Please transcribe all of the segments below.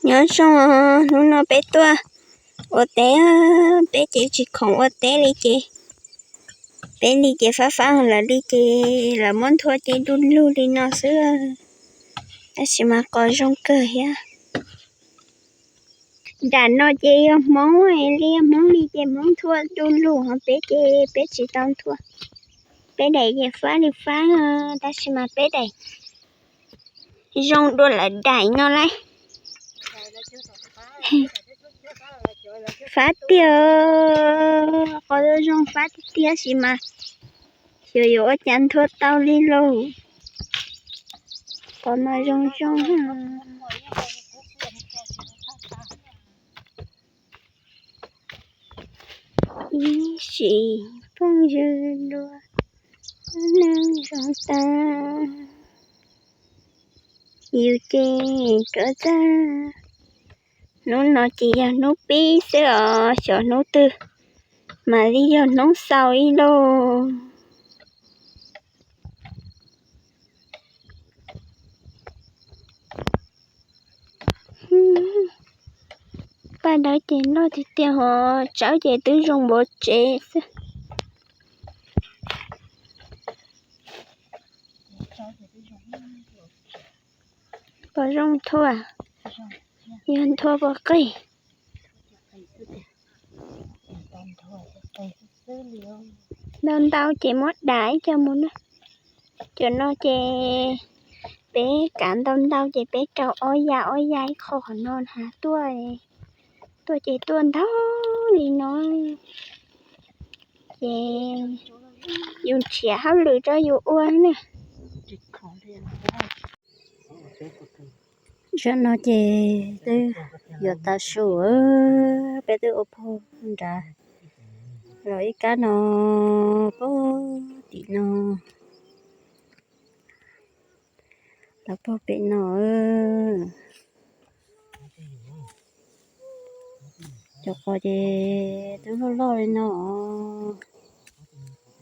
Nyob zoo, hnub no peb tuaj ua teb, peb ces tsis khoom ua teb li ces peb li ces fab fab lawm li ces lawv muab nthua ces du lug li no xwb, tab sis mas qos zoo kawg thiab. Nram no ces yog Hmoob li, yog Hmoob li ces Hmoob nthua du lug, ho peb ces peb tsis tau nthua. Peb daim ces fab li fab, tab sis mas peb daim zoo dua lawv daim no lauj. Fab tiag, qos zoo fab tiag tiag sis mas xyov yuav ua cas nthua tau li lauj. Qos mas zoo zoo. Ib sim phooj ywg dua, neeg zoo tas, yus ces rov txaj. Hnub no ces yog hnub pib xwb os, xyov hnub twg mam li yog hnub xaus ib lauj. Paj dawb ces loj tiag tiag, ho tsawb ces twb zoo npaum tsev xwb. Pom zoo thuam, yog nthua pom qig. Ntau ntau ces muab dav ib co mus na. Cov no ces peb kav ntau ntau ces peb rau ob ya ob ya ib qho qhov no na tuaj. Tuaj ces tuaj ntau li no ces yus nrhiav hauj lwm rau yus ua na. Zaum no ces twb yuav tav su, peb twb ua pog nrad los ib kab no, pog tim no los pog pem no. Cov qos ces twb loj loj li no,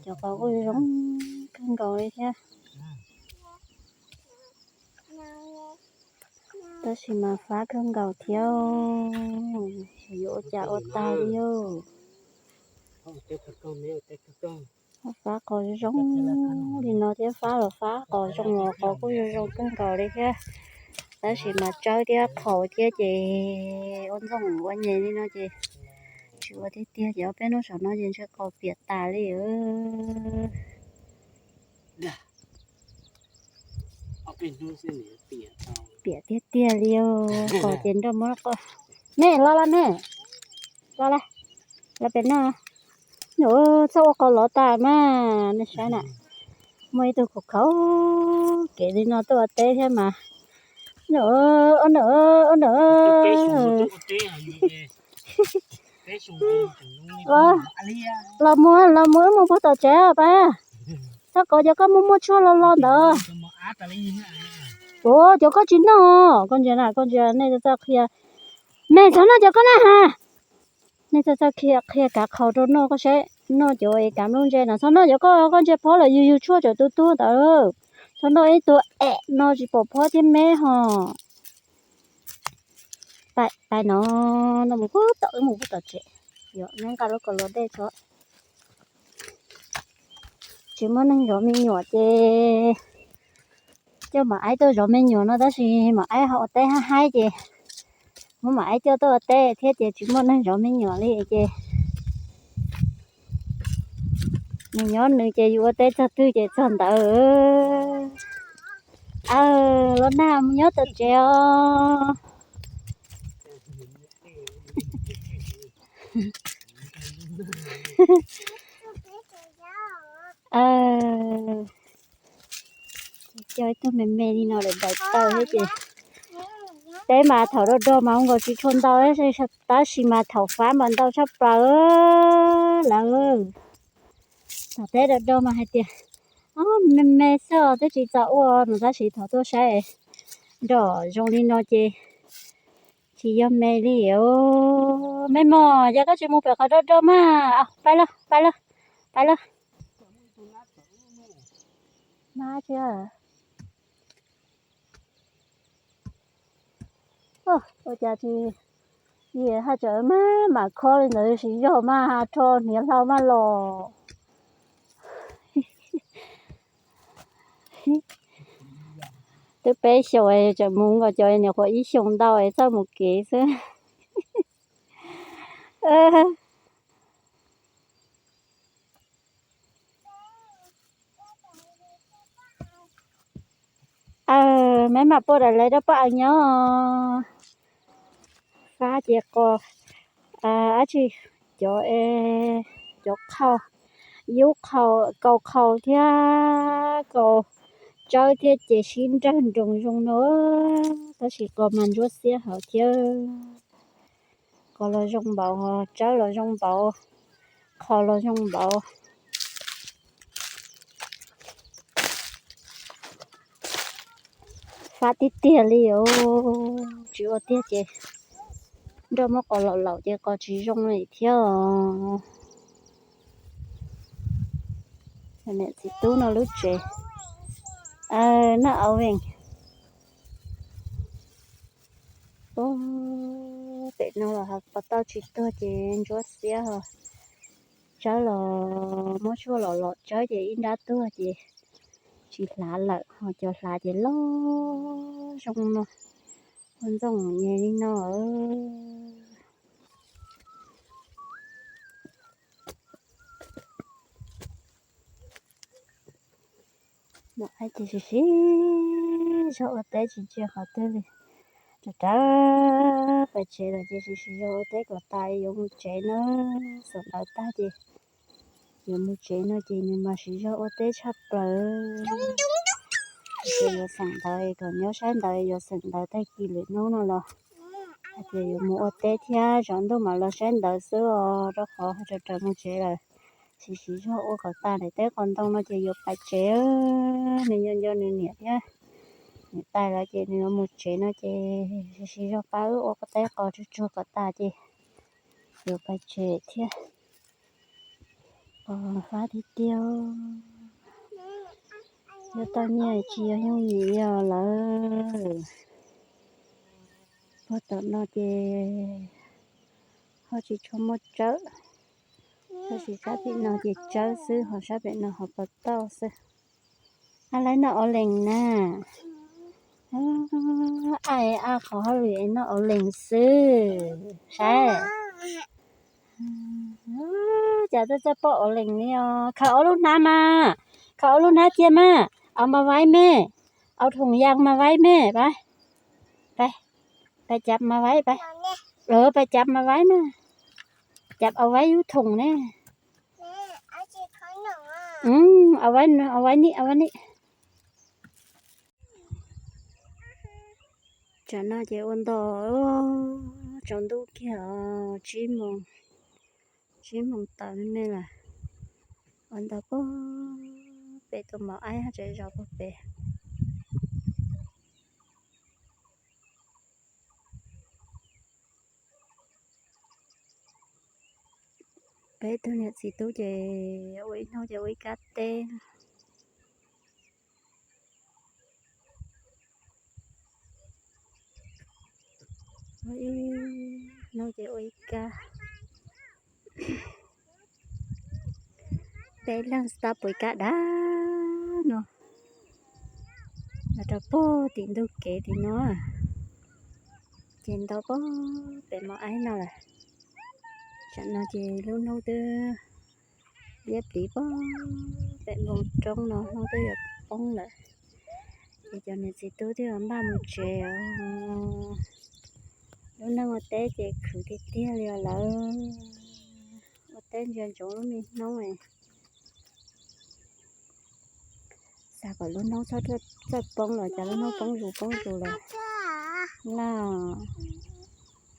cov qos kuj zoo kawg nkaus li thiab. Tab sis mas fab kawg nkaus thiab, xyov yuav ua cas ua tag li. Fab qos zoo li no thiab, fab los fab, qos zoo los qos kuj zoo zoo kawg nkaus li thiab. Tab sis mas tsawb thiab qhaus thiab ces ua ntxooj ua nyem li no ces tsis ua tiag tiag, ces ob peb hnub saum no ces ntshe qos piam tas li. Piam tiag tiag li, qos ces nroj muab qos. Me, los los me, los los, los pem no. Txhob ua qos lov tas mas, nej saib na. Muaj ib tug khaus khaus kev li no tuaj ua teb thiab mas. Ua ntawm, ua ntawm. Los mus, los mus wb mus puag tom tsev pab. Txhob kov cov koj muaj muaj tshuaj lo lo ntawd. Ua cov koj tsis noj, koj ntsia na, koj ntsia, nej txawj qhia. Me txhob noj cov koj na has. Nej txawj txawj qhia, qhia kav qhaus rau noj koj saib, noj cov es kav nplooj ntse no txhob noj cov koj, koj ntsia phob lawm yug yug tshuaj tsam tu tuag ntawd. Txhob noj ib tug em no tsis pom phob thiab me ho. Pais no, no mus puag tom, wb mus puag tom tsev, nyob nqa lub kaus los dej tso. Tsis muaj neeg zov me nyuam ces coj mam aib tuaj zov me nyuam no, tab sis mam aib ho ua teb hab haib ces muab mam aib coj tuaj ua teb thiab ces tsis muaj neeg zov me nyuam li ces nws nyob nws ces yus ua teb txog twg ces txog ntawd. Aw, los nag mus nyob tom tsev os. Coj ib tug me me li no lawm ntais taw thiab ces peb mas thaum do do mas ua nkaus tsis tshua ntau, tab sis mas thaum fab mas ntau tshaj plaws lawm. Thaum teb do do mas hais tias me me xwb os, twb tsis txaus ua no, tab sis thaum tuaj saib nrom zoo li no ces tsis yog me li. Me mos, yog koj tsis mus pem qhov do do mas, pais lawm, pais lawm, pais lawm. Ua cas tsis, haj tseem maj mam khob li ntawd, tsis zog mas rho hniav hlau maj los. Twb peb xyoos tseem mus nkaus cov nyuam qhuav ib xyoos ntau es txawj mus kev xwb. Aw, meb mam poj daim lawv rau poj aw nyob. Fab ces qos, dab tsi, cov, cov qhau, yub qhau, kaus qhau thiab kaus tsawb thiab ces sib nrawg nroos zoo no, tab sis qos mas ntsuab xiab hauv thiab. Qos los zoo npaum, tsawb los zoo npaum, qhau los zoo npaum. Fab tiag tiag li os, tsis ua tiag ces nroj muab qos laum laum ces qos tsis zoo li thiab os. Niam txiv tub no lub tsev, noj au vees. Pem no los pos tauj tsis tuag ces ntsuab xiab os. Tsawb los muab tshuaj los lom tsawb ces ib nrab tuag ces tsis hlav lawm, ho cov hlav ces loj zoo no, ua ntxooj nyem li no. Muaj aib ces sib sib zog ua teb tsis ntsia qhov twg li. Rov rau pem tsev lawm ces sib sib zog ua teb kom tas yuav mus tsev na. Xeem ntawv tag ces yuav mus tsev no ces nws mas sib zog ua teb tshaj plaws. Ces yuav xeem ntawv kom nyob saib ntawv, yuav xeem ntawv tag kis lwm hnub no los hais tias yuav mus ua teb thiab, zov ntuj mam los saib ntawv xwb os, rau qhov rau raws mus tsev lawm. Sib sib zog ua kom tas daim teb qos ntoo no ces yuav pais tsev. Nws nco nco nws niam thiab niam tais lawv ces nws yuav mus tsev no ces sib sib zog pab wb ua teb qos tsuag tsuag kom tas ces yuav pais tsev thiab. Qos fab tiag tiag, yuav tau nyiaj tsis yog yooj yim li os lawm. Puag tom no ces ho tsis tshua muaj tsawb, tab sis sab tim no ces tsawb xwb, ho sab pem no ho pos tauj xwb. Ab, lawv noj ua lees na. Ab, qhov hauj lwm es noj ua lees xwb, saib. Cas txawj txawj poj ua lees li os. Khaws ob lub hnab mas, khaws ob lub hnab cia mas, au mas vaib me, au thoom yas mas vaib me, pais, pais cav mas vaib, pais, pais cav mas vaib mas, cav au vaib lub thoom ne. Au vaib, au vaib ni, au vaib ni. Tsam no ces ua nto, tsaus ntuj kiag os, tsib moos, tsib moos tawm me me lawm. Ua nto puag pem tus mos aib tseem zov puag pem. Peb tug niam txiv tub ces ua ib hnub ces ua ib kab teb. Ua ib hnub ces ua ib kab. Peb leeg tsis tau pua ib kab dab no. Los rau puag tim ntug kev tim no, ces nto puag pem mos aib no lawm. Tsam no ces lub hnub twb liab pliv puag pem npoo roob no, hnub twb yuav poob lawm. Ces cov niam txiv tub twb yuav npaj mus tsev os. Lub neej ua teb ces khwv tiag tiag li os lawv. Ua teb ntsia ntsoov lub me hnub. Xav kom lub hnub txhob txawj poob los cas lub hnub poob zus poob zus lawm. Los,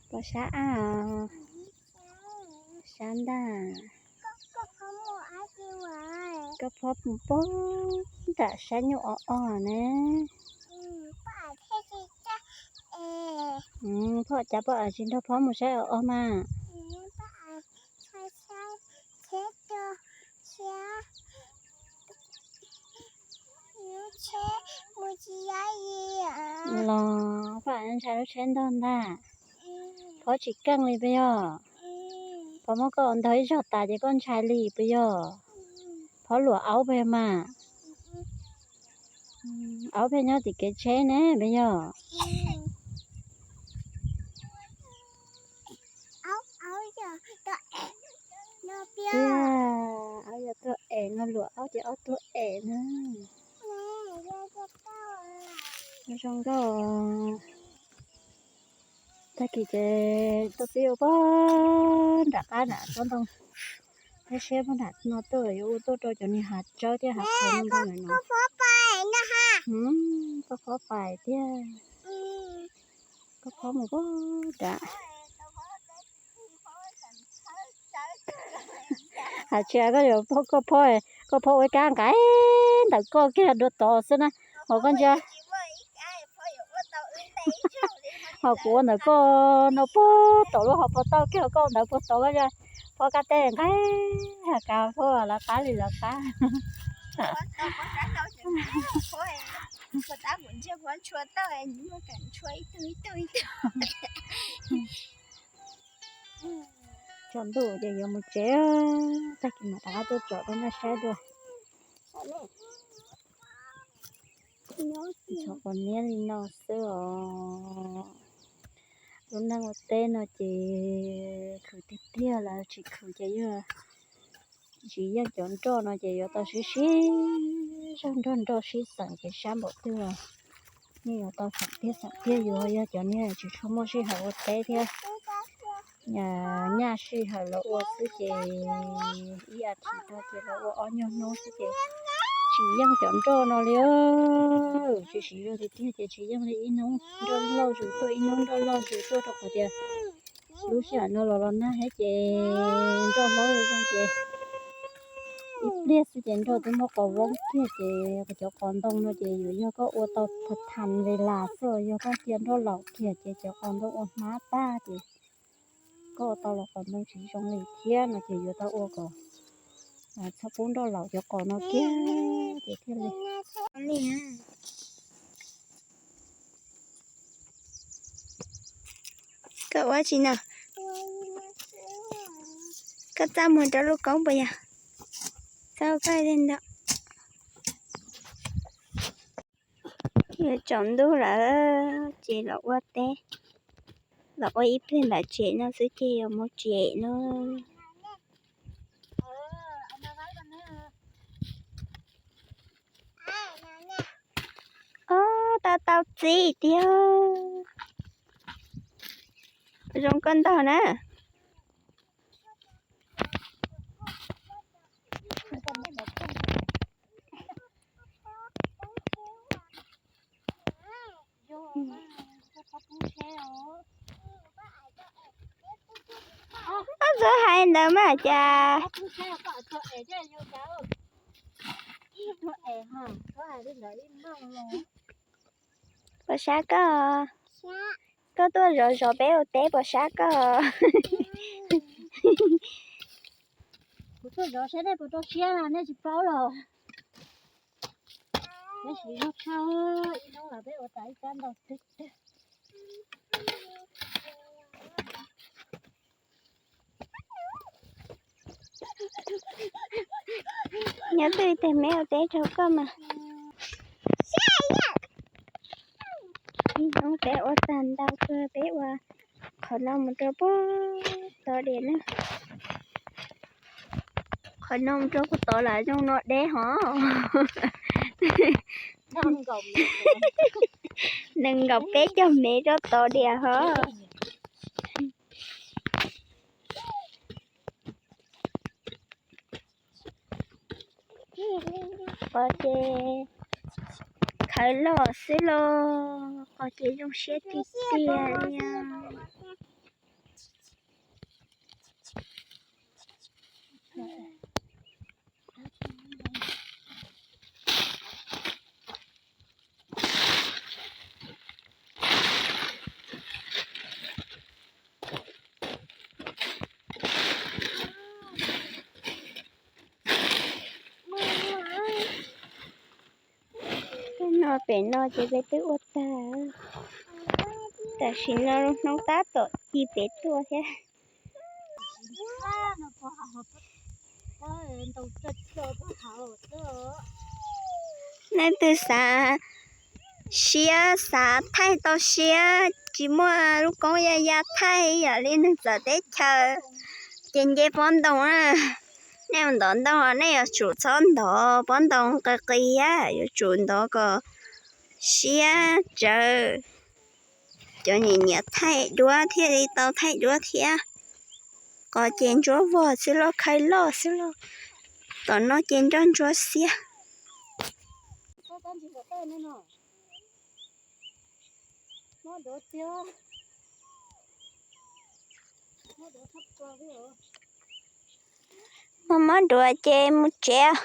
pom sab ab, sab ntag. Koj phob mus poob nram sab nyuj o o ne. Phob cas poj as tsis nrog phob mus saib o o mas. Los poj ntshai lub tsheb ntog ntag. Phob tsis keej li puas yog? Phob muab koj ua ntog ib zaug tas ces koj ntshai li puas yog? Phob luam aub puas yog mas? Aub pheej nyob tim kev tsheb ne puas yog? Tiag, aub yog tuag em no, luam aub ces aub tuag em na. Zoo nkauj. Tag kis ces tuaj pib ua pog nram qab nram tsob ntoo. Tab sis pog nram no tuaj yuav ua tuaj rau cov niag hav tsawb thiab hav qhov no ntag no. Koj phob pais tiag. Koj phob mus pog nram. Hais tsis hais koj yuav phob, koj phob, koj phob ua ib kab nqaim ntawm koj kiag dua tod xwb na. Ho koj ntsia, ho kuv ua ntawm koj no puag tom lub hauv paus tauj kiag, koj ua ntawd puag tod, koj ntsia phob kab teb nqaim, has kav phob lawv qab li lawv qab. Tsaus ntuj ces yuav mus tsev, tag kis mam rov qab tuaj tsom rau nej saib dua. Txhob quav niab li no xwb os. Lub neej ua teb no ces khwv tiag tiag, lawv tsis khwv ces yog tsis yeej cov nroj no ces yuav tau sib sib zog nrog nroj sib xeem ces sab npaum twg los yeej yuav tau xeem tiag xeem tiag. Yus yog cov niag tsis tshua muaj sij hawm ua teb thiab, nyaj sij hawm los ua xwb ces ib as thiv no ces los ua ob nyuag hnub xwb ces tsis yeej cov nroj no li. Tsis siv zog tiag tiag ces tsis yeej li, ib hnub nroj loj zus tuaj, ib hnub nroj loj zus tuaj rau qhov tias lub sij hawm no los los nag thiab ces nroj hlob zoo ces ib pliag xwb ces nroj twb muab qos voob kiag ces cov qos ntoo no ces yuav yog koj ua tau tham tham ve las xwb, yog koj cia nroj laus kiag ces cov qos ntoo ua hmab tag ces koj ua tau los qos ntoo tsis zoo li thiab no ces yuav tau ua kom txhob pub nroj laus cov qos no kiag ces thiaj li. Koj ua tsi no? Koj txaj muag rau lub koob puas yog? Txaj koj li ntawd. Yuav tsaus ntuj lawm ces los ua teb, los ua ib pliag ntawm tsev no xwb ces yuav mus tsev no. Ob, tau tau txi tiag. Zoo koj ntog na. Ob, txhob hais ntawd mas cas. Puas sab koj? Koj tuaj zov zov peb ua teb puas sab koj? Kuv tuaj zov saib nej puas rau siab na, nej tsis paub los. Peb siv zog tshaj, ib hnub los peb ua tau ib kab ntau twg twg. Nyob twj ywm tes me ua teb rau koj mas. Ib hnub peb ua tag ntau kawg, peb ua qhov no mus rau puag tod diam na. Qhov no mus rau puag tod lam zoo no deb hov. Nees nkaum peb caug mev rau tod diam hov. Qos ces khawv loj xwb los qos ces zoo siab tiag tiag li. Pem no ces peb twb ua tag, tam sim no lub hnub tab tom ci pem tuaj thiab. Leej twg xav siab, xav thaij tau siab tsis muaj lub koob ya ya thaij ib yam li neeg txawv teb chaws, ces nce pob ntoo na. Nej mus ntov ntoo, nej yuav tsum txhob ntov pob ntoo qis qis thiab, yuav tsum ntov kom siab tsawv. Cov niam nyiam thaij duab thiaj li tau thaij duab thiab. Qos ces ntsuab vog xwb los, khai loj xwb los, tom no ces nroj ntsuab xiab. Mob mob duav ces mus tsev.